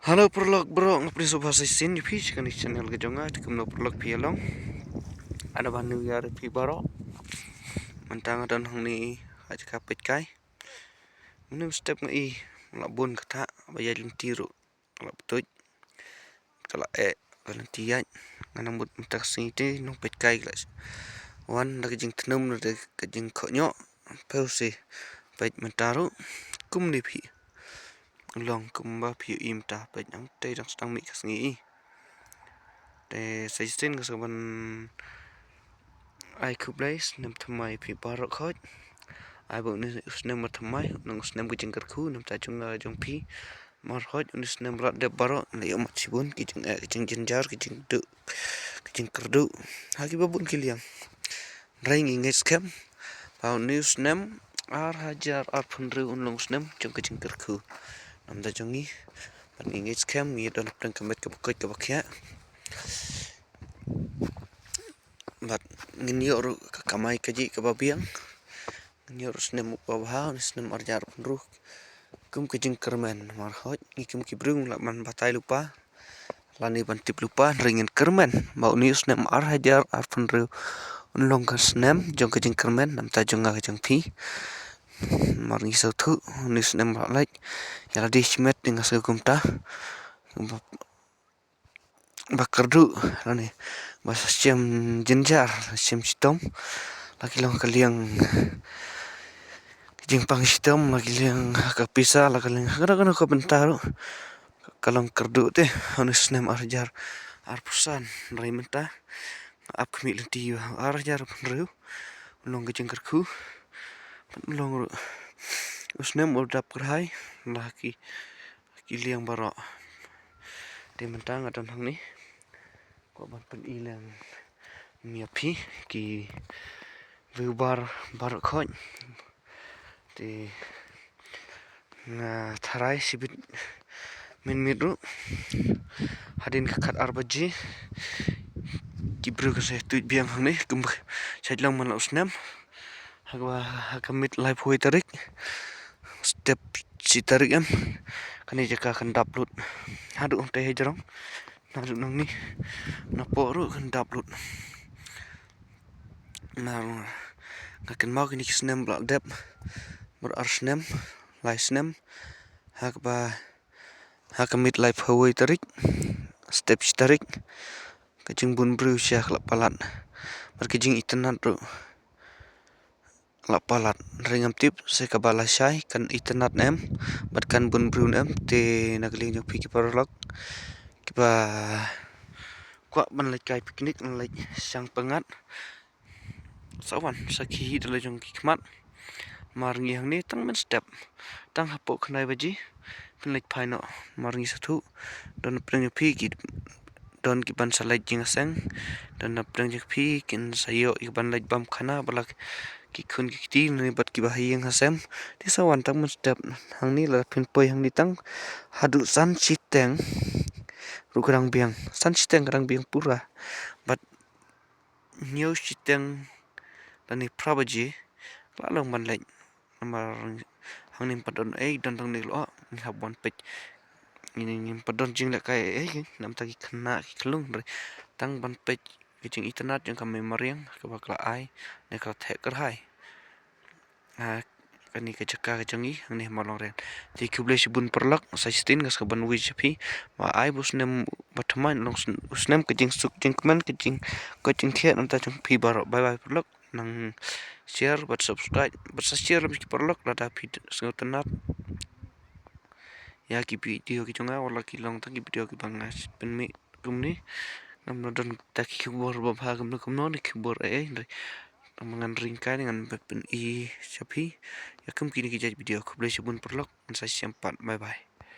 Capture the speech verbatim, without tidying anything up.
Hello paralok baroh, nga pdiang sngewbha sa shisien ïa phi sha kane ka channel ka jong nga. Te kumno paralok phi ïa long? Ada ba New Year ïa phi baroh. Mynta nga don hangne ha jaka peit kai. Mynne mynstep nga i la bun kata ba ïaid lynti ruh la ptuid. Kata la eh ka lynti ïaid. Nga nang mut mynta ka sngi te nongpeit kai la wan da ka jingthnum da ka jingkhohñioh. Peit shi peit mynta ruh kumne phi long kumba phi ïohi mynta peit nang te dang sdang mih ka sngi i. Te sa shisien nga sa ban ai khublei snem thymmai phi baroh khoit. Ai ba une u snem ba thymmai u long u snem ka jingkyrkhu namta jong nga jong phi. Mar khoit une u snem la dep baroh la ïoh mat shibun ki jingeh ki jingjynjar ki jingduh ki jingkyrduh ha kiba bun ki liang. Hynrei ngi ngeit skhem ba une u snem ar hajar arphew hynriew un long u snem jong ka jingkyrkhu namta jong ngi. Bad ngi ngeit skhem ngi don pdeng ka met kaba koit kaba khiah. Bad ngin ïoh ruh ka kamai kajih kaba biang. Ngin ïoh ruh snem uba bha, une snem ar hajar arphew hynriew. Kum ka jingkyrmen mar khoit ngi kum ki briew ngim lah ban batai lypa lane ban tip lypa, hynrei ngin kyrmen ba une u snem ar hajar arphew hynriew un long ka snem jong ka jingkyrmen namta jong nga ka jong phi. Mar ngi sngewthuh une u snem ba la leit ïa lade shimet te nga sngew kumta ba kyrduh lane ba sa shem jynjar shem shitom. La ki long ka liang ka jingpang shitom, la ki liang ka pisa, la ka liang ka kano kano ka bynta ruh ka long kyrduh te. Une u snem ar hajar arphew san hynrei mynta nga ap khmih lynti ba ar hajar arphew hynriew un long ka jingkyrkhu. Bad un long ruh u snem uba dap kyrhai la ki ki liang baroh. Te mynta nga don hangne kwah ban pyni lem ïa phi ki viewer baroh khoit. Te nga tharai shibit mynmiet ruh hadien ka khatar baje ki briew ki sa tuid biang hangne kumba shait long man la u snem. Ha ka, ha ka miet laiphew wei tarik step shi tarik em, kane jaka kan dap lut. Haduh hangtai hajrong naduh nangne napoh ruh kan dap lut. Nga kynmaw kine ki snem ba la dep bad ar snem lai snem ha kaba ha ka miet laiphew wei tarik step shi tarik ka jingbun briew sha ka la palat bad ka jingitynnad ruh la palat. Hynrei ngam tip se kaba lashai kan itynnad ne em bad kan bun briew ne em. Te na ka liang jong phi ki paralok kiba kwah ban leit kai picnic, ban leit shang pyngngad, sa wan sakhi da la jong ki khmat. Mar ngi hangne tang mynstep tang hapoh khyndai baje phin leit phai noh. Mar ngi sngewthuh don pdeng jong phi ki don ki ban sa leit jingïaseng, don pdeng jong phi kin sa ïoh ki ban leit bam khana bad la ki khun ki kti ne bad kiba ha ïing ha sem. Te sa wan tang mynstep hangne la phin poi hangne tang haduh san shiteng ruh ka dang biang, san shiteng ka dang biang pura bad hynñiew shiteng lane phra baje la long ban leit. Namar hangne ngim pat don ei don tang ne lyoh, ngi hap ban peit. Ngim pat don jinglehkai ei ei namta ki khynnah ki khyllung, hynrei tang ban peit ka jingitynnad jong ka mei mariang kaba ka la ai ne ka la theh kyrhai ha kane ka jaka ka jong ngi hangne ha Mawlyngreng. Te khublei shibun paralok, sa shisien nga sa ban wish ïa phi ba ai ba u snem ba thymmai un long u snem ka jingsuk jingkmen, ka jingkoit jingkhiah namta jong phi baroh. Bye bye paralok. Nang share bad subscribe bad sa share lem ki paralok lada phi sngewtynnad ïa ki video ki jong nga, wat la ki long tang ki video kiba nga pynmih kumne. Ngam don tang ki khubor ba bha kumno kumno ne khubor ei ei, hynrei ngan ring kai ne ngan pyni sha phi ïa kum kine ki jait video. Khublei shibun paralok, ngan sa ïashem pat. Bye bye.